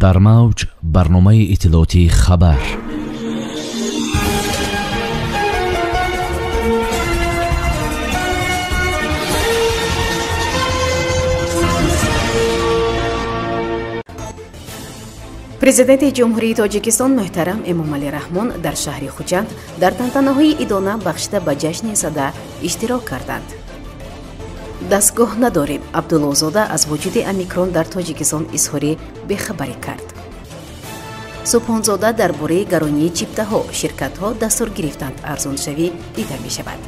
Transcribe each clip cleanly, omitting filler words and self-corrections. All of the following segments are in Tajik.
Дар мавҷ барномаи иттилоотии хабар. Президенти Ҷумҳурии Тоҷикистон муҳтарам Эмомалӣ Раҳмон дар шаҳри Хуҷанд дар тантанаҳои идона бахшида ба ҷашни Сада иштирок карданд. Дастгоҳ надорем. Абдуллозода аз вуҷуди омикрон дар Тоҷикистон изҳори бехабарӣ кард. Субҳонзода дар бораи гаронии чиптаҳо ширкатҳо дастур гирифтанд, арзоншавӣ дида мешавад.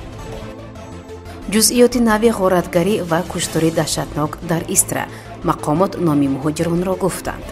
Ҷузъиёти нави ғоратгарӣ ва куштори даҳшатнок дар Истра. Мақомот номи муҳоҷиронро гуфтанд.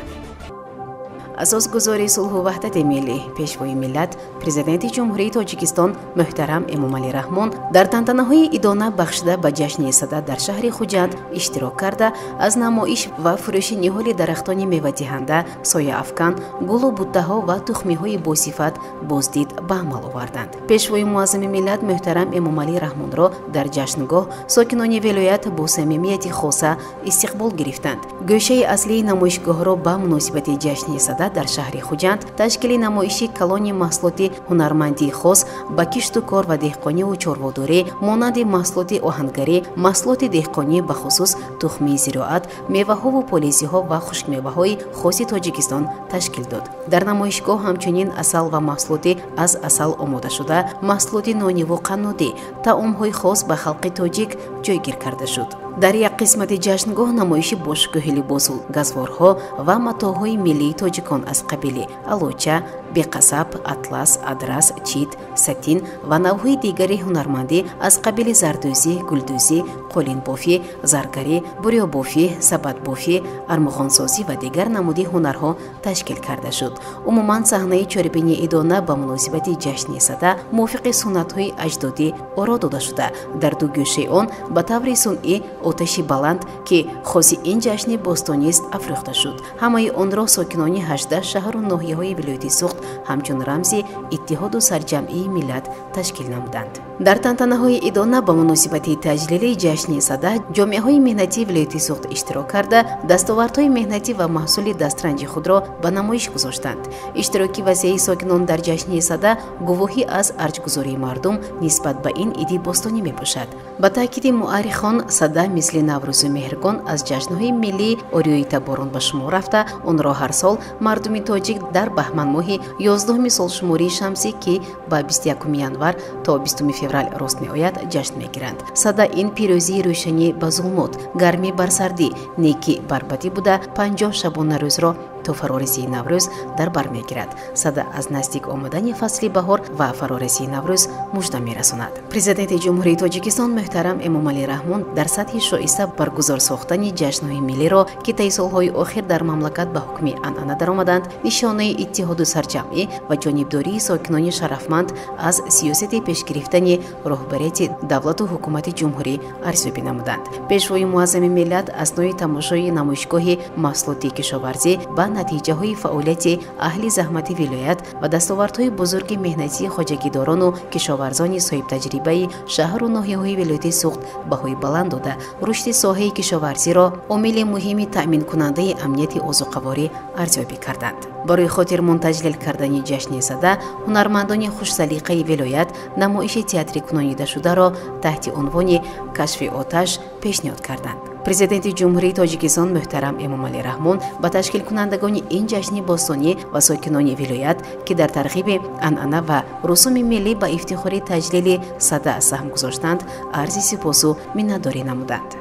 Асосгузори сулҳу ваҳдати миллӣ, пешвои миллат, президенти Ҷумҳурии Тоҷикистон муҳтарам Эмомалӣ Раҳмон дар тантанаҳои идона бахшида ба ҷашни Сада дар шаҳри Хуҷанд иштирок карда, аз намоиш ва фурӯши ниҳоли дарахтони мевадиҳанда, сояафкан, гулу буттаҳо ва тухмиҳои босифат боздид ба амал оварданд. Пешвои муаззами миллат муҳтарам Эмомалӣ Раҳмонро дар ҷашнгоҳ сокинони вилоят бо самимияти хоса истиқбол гирифтанд. Гӯшаи аслии намоишгоҳро ба муносибати ҷашни Сада дар шаҳри Хуҷанд ташкили намоиши калони маҳсулоти ҳунармандии хос ба кишту кор ва деҳқониву чорводорӣ, монанди маҳсулоти оҳангарӣ, маҳсулоти деҳқонӣ, бахусус тухмии зироат, меваҳову полизиҳо ва хушкмеваҳои хоси Тоҷикистон ташкил дод. Дар намоишгоҳ ҳамчунин асал ва маҳсулоти аз асал омодашуда, маҳсулоти нониву қаннодӣ, таомҳои хос ба халқи тоҷик ҷойгир карда шуд. Дар як қисмати ҷашнгоҳ намоиши бошукӯҳи либосу газворҳо ва матоъҳои миллии тоҷикон аз қабили алоча, беқасаб, атлас, адрас, чит, сатин ва навъҳои дигари ҳунармандӣ аз қабили зардӯзӣ, гулдӯзӣ, қолинбофӣ, заргарӣ, бурёбофӣ, сабадбофӣ, армуғонсозӣ ва дигар намуди ҳунарҳо ташкил карда шуд. Умуман, саҳнаи чорабинии идона ба муносибати ҷашни Сада мувофиқи суннатҳои аҷдодӣ оро дода шуда, дар ду гӯшаи он ба таври сунъӣ оташи баланд, ки хоси ин ҷашни бостонист, афрӯхта шуд. Ҳамаи онро сокинони 18 шаҳру ноҳияҳои вилояти Суғд ҳамчун рамзи иттиҳоду сарҷамъии миллат ташкил намуданд. Дар тантанаҳои идона ба муносибати таҷлили ҷашни Сада ҷомеаҳои меҳнатии вилояти Суғд иштирок карда, дастовардҳои меҳнатӣ ва маҳсули дастранҷи худро ба намоиш гузоштанд. Иштироки васеи сокинон дар ҷашни Сада гувоҳӣ аз арҷгузории мардум нисбат ба ин иди бостонӣ мебошад. Ба таъкиди муаррихон, Сада мисли Наврӯзу Меҳргон аз ҷашнҳои миллии ориёитаборон ба шумор рафта, онро ҳар сол мардуми тоҷик дар баҳманмоҳи 11 солшумории шамсӣ, ки ба 21 январ то 20 феврал рост меояд, ҷашн мегиранд. Сада ин пирӯзии рӯшанӣ ба зулмот, гармӣ бар сардӣ, некӣ бар бадӣ буда, 50 шабонарӯзро то фарорасии Наврӯз дар бар мегирад. Сада аз наздик омадани фасли баҳор ва фарорасии Наврӯз мужда мерасонад. Президенти Ҷумҳурии Тоҷикистон муҳтарам Эмомалӣ Раҳмон дар сатҳи шоиста баргузор сохтани ҷашнҳои миллиро, ки таи солҳои охир дар мамлакат ба ҳукми анъана даромаданд, нишонаи иттиҳоду сарҷамъӣ ва ҷонибдории сокинони шарафманд аз сиёсати пешгирифтани роҳбарияти давлату ҳукумати ҷумҳурӣ арзёбӣ намуданд. Пешвои муаззами миллат аснои тамошои намоишгоҳи маҳсулоти кишоварзӣ ба натиҷаҳои фаъолияти аҳли заҳмати вилоят ва дастовардҳои бузурги меҳнатии хоҷагидорону кишоварзони соҳибтаҷрибаи шаҳру ноҳияҳои вилояти Суғд баҳои баланд дода, рушди соҳаи кишоварзиро омили муҳими таъминкунандаи амнияти озуқаворӣ арзёбӣ карданд. Барои хотирмон таҷлил кардани ҷашни Сада ҳунармандони хушсалиқаи вилоят намоиши театрикунонидашударо таҳти унвони «Кашфи оташ» пешниҳод карданд. Президенти Ҷумҳурии Тоҷикистон муҳтарам Эмомалӣ Раҳмон ба ташкилкунандагони ин ҷашни бостонӣ ва сокинони вилоят, ки дар тарғиби анъана ва русуми миллӣ ба ифтихори таҷлили Сада саҳм гузоштанд, арзи сипосу миннатдорӣ намуданд.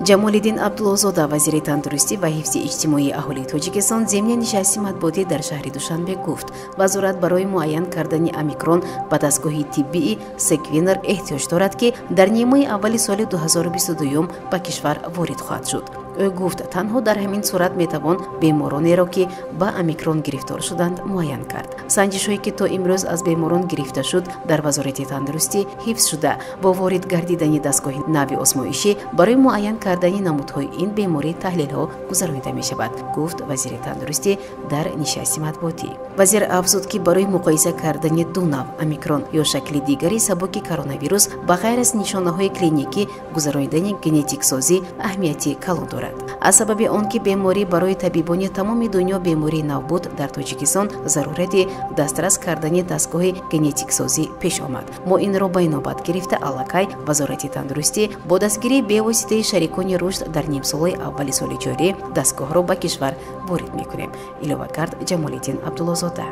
Ҷамолиддин Абдуллозода, вазири тандурустӣ ва ҳифзи иҷтимоии аҳолии Тоҷикистон, зимни нишасти матбуотӣ дар шаҳри Душанбе гуфт, вазорат барои муайян кардани омикрон ба дастгоҳи тиббии секвенер эҳтиёҷ дорад, ки дар нимаи аввали соли 2022 ба кишвар ворид хоҳад шуд. Ӯ гуфт, танҳо дар ҳамин сурат метавон беморонеро, ки ба омикрон гирифтор шуданд, муайян кард. Санҷишҳое, ки то имрӯз аз беморон гирифта шуд, дар вазорати тандурустӣ ҳифз шуда, бо ворид гардидани дастгоҳи нави озмоишӣ барои муайян кардани намудҳои ин беморӣ таҳлилҳо гузаронида мешавад, гуфт вазири тандурустӣ дар нишасти матбуотӣ. Вазир афзуд, ки барои муқоиса кардани ду нав омикрон ё шакли дигари сабуки коронавирус ба ғайр аз нишонаҳои клиникӣ гузаронидани генетиксозӣ аҳамияти калон дорад. дорад. Аз сабаби он ки беморӣ барои табибони тамоми дунё бемории нав буд, дар Тоҷикистон зарурати дастрас кардани дастгоҳи генетиксозӣ пеш омад. Мо инро ба инобат гирифта, аллакай Вазорати тандурустӣ бо дастгирии бевоситаи шарикони рушд дар нимсолаи аввали соли ҷорӣ дастгоҳро ба кишвар ворид мекунем, илова кард Ҷамолиддин Абдуллозода.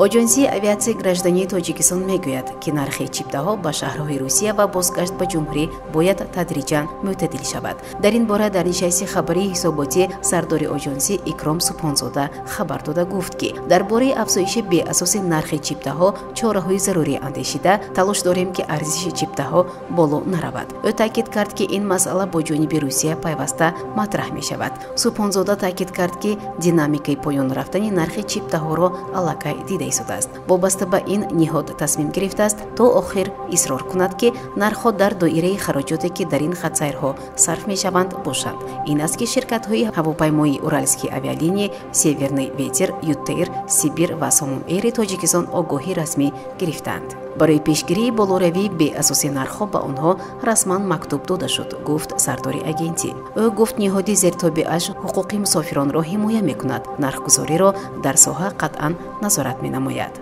Оҷонсии авиатсияи граждании Тоҷикистон мегӯяд, ки нархи чиптаҳо ба шаҳрҳои Русия ва бозгашт ба ҷумҳурӣ бояд тадриҷан мӯътадил шавад. Дар ин бора дар нишасти хабарии ҳисоботӣ сардори оҷонсӣ Икром Субҳонзода хабар дода гуфт, ки дар бораи афзоиши беасоси нархи чиптаҳо чораҳои зарурӣ андешида, талош дорем, ки арзиши чиптаҳо боло наравад. Ӯ таъкид кард, ки ин масъала бо ҷониби Русия пайваста матраҳ мешавад. Субҳонзода таъкид кард, ки динамикаи поён рафтани нархи чиптаҳоро аллакай дида истодааст. Вобаста ба ин ниҳод тасмим гирифтааст, то охир исрор кунад, ки нархҳо дар доираи хароҷоте, ки дар ин хатсайрҳо сарф мешаванд, бошанд. Ин аст, ки ширкатҳои ҳавопаймоии Уральские авиалинии, Северный ветер, Ютэйр, Сибир ва Сомон Эйри Тоҷикистон огоҳии расмӣ гирифтаанд. Барои пешгирии болоравии беасоси нархҳо ба онҳо расман мактуб дода шуд, гуфт сардори агентӣ. Ӯ гуфт, ниҳоди зертобеаш ҳуқуқи мусофиронро ҳимоя мекунад, нархгузориро дар соҳа қатъан назорат менамояд.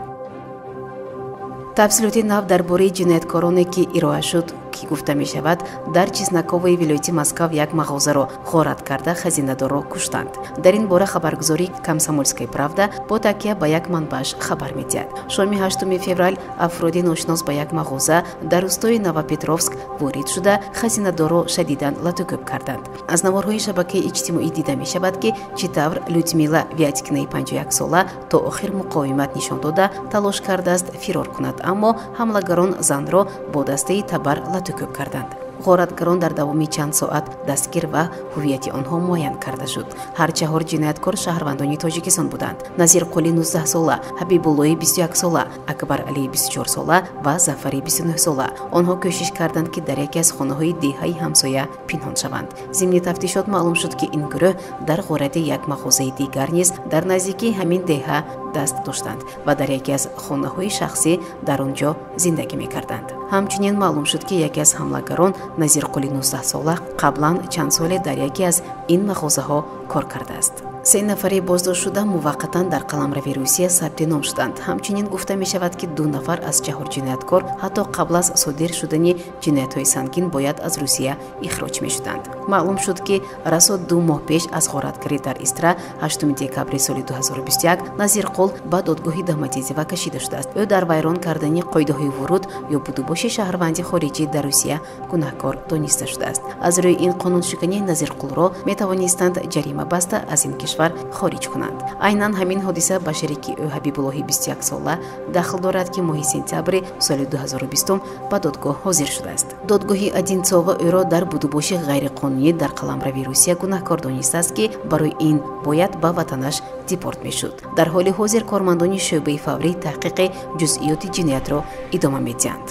Тафсилоти нав дар бораи ҷинояткороне, ки ироа шуд, ки гуфта мешавад, дар Чесноковои вилояти Москва як мағозаро ғорат карда, хазинадорро куштанд. Дар ин бора хабаргузории Комсомольская правда бо такя ба як манбааш хабар медиҳад. Шоми 8 феврал афроди ношинос ба як мағоза дар рустои Новопетровск ворид шуда, хазинадорро шадидан латукӯб карданд. Аз наворҳои шабакаи иҷтимоӣ дида мешавад, ки чӣ тавр Людмила Вятькинаи 51 сола то охир муқовимат нишон дода, талош кардааст фирор кунад, аммо ҳамлагарон занро бо дастаи табар латукӯб карданд. Ғоратгарон дар давоми чанд соат дастгир ва ҳуввияти онҳо муайян карда шуд. Ҳар чаҳор ҷинояткор шаҳрвандони Тоҷикистон буданд: Назирқули 19 сола, Ҳабибуллои 21 сола, Акбар Алии 24 сола ва Зафари 29 сола. Онҳо кӯшиш карданд, ки дар яке аз хонаҳои деҳаи ҳамсоя пинҳон шаванд. Зимни тафтишот маълум шуд, ки ин гурӯҳ дар ғорати як мағозаи дигар низ дар наздикии ҳамин деҳа даст доштанд ва дар яке аз хонаҳои шахсӣ дар он ҷо зиндагӣ мекарданд. Ҳамчунин маълум шуд, ки яке аз ҳамлагарон, Назирқули 19 сола, қаблан чанд соле дар яке аз ин мағозаҳо кор кардааст. Се нафари боздоштшуда муваққатан дар қаламрави Русия сабти ном шуданд. Ҳамчунин гуфта мешавад, ки ду нафар аз чаҳор ҷинояткор ҳатто қабл аз содир шудани ҷиноятҳои сангин бояд аз Русия ихроҷ мешуданд. Маълум шуд, ки расо 2 моҳ пеш аз ғоратгарӣ дар Истра, 8 декабри соли 2021, Назирқул ба додгоҳи Домодедово кашида шудааст. Ӯ дар вайрон кардани қоидаҳои вуруд ё будубоши шаҳрванди хориҷӣ дар Русия гунаҳкор дониста шудааст. Аз рӯи ин қонуншиканӣ Назирқулро метавонистанд ҷарима баста, аз ин кишвар хориҷ кунанд. Айнан ҳамин ҳодиса ба шерики ӯ, Ҳабибуллоҳи 21 сола, дахл дорад, ки моҳи сентябри соли 2020 ба додгоҳ ҳозир шудааст. Додгоҳи Одинцово ӯро дар будубоши ғайриқонунӣ дар қаламрави Русия гунаҳкор донистааст, ки барои ин бояд ба ватанаш депорт мешуд. Дар ҳоли ҳозир кормандони шӯъбаи фаврӣ таҳқиқи ҷузъиёти ҷиноятро идома медиҳанд.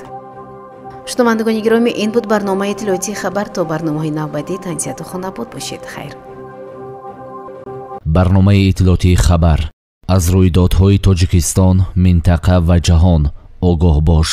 Шунавандагони гиромӣ, ин буд барномаи иттилоотии «Хабар». То барномаҳои навбатӣ тансиҳату хонабод бошед. Хайр. Барномаи иттилоотии «Хабар». Аз рӯйдодҳои Тоҷикистон, минтақа ва ҷаҳон огоҳ бош.